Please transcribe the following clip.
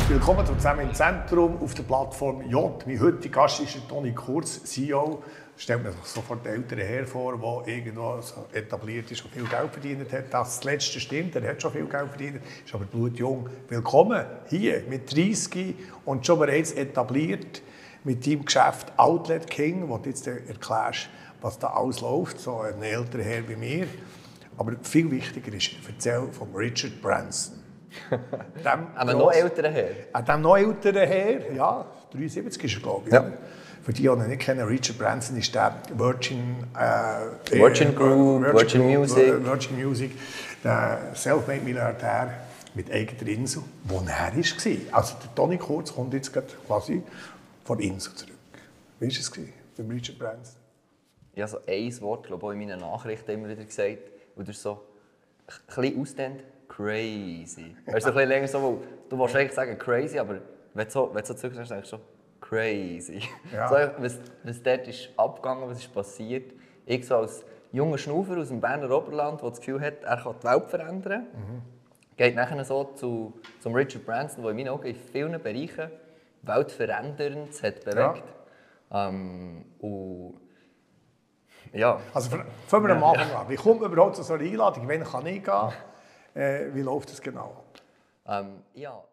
Willkommen zusammen im Zentrum auf der Plattform J. Mein heutiger Gast ist Toni Kurz, CEO. Stellt man sich sofort den älteren Herr vor, der irgendwo so etabliert ist und viel Geld verdient hat. Das letzte stimmt, er hat schon viel Geld verdient, ist aber blutjung. Willkommen hier mit 30 und schon bereits etabliert mit deinem Geschäft Outlet King, wo du jetzt erklärst, was da alles läuft, so ein älterer Herr wie mir. Aber viel wichtiger ist, erzähl von Richard Branson. Aber noch älterer Herr? Dem noch älteren Herr, ja, 73 ist er, glaube ich. Ja. Für die, die ihn nicht kennen, Richard Branson ist der Virgin Group, Virgin Music. Virgin Music, der Selfmade-Milliardär mit eigener Insel, wo er war. Also der Toni Kurz kommt jetzt quasi von der Insel zurück. Wie war es für Richard Branson? Ich habe so ein Wort, glaube ich, auch in meinen Nachrichten immer wieder gesagt, wo du so ein bisschen ausdehnt. Crazy. Weißt du, ein bisschen länger so, du willst eigentlich sagen crazy, aber wenn du so zurückdenkst, denkst du so crazy. Ja. So, was dort ist abgegangen, was ist passiert. Ich so als junger Schnaufer aus dem Berner Oberland, der das Gefühl hat, er kann die Welt verändern, geht nachher so zum Richard Branson, der in meinen Augen in vielen Bereichen weltverändernd hat bewegt. Ja. Und ja. Also fangen wir am Anfang an. Wie kommt man überhaupt zu so einer Einladung? Wann kann ich gehen? Wie läuft das genau ab? Ja.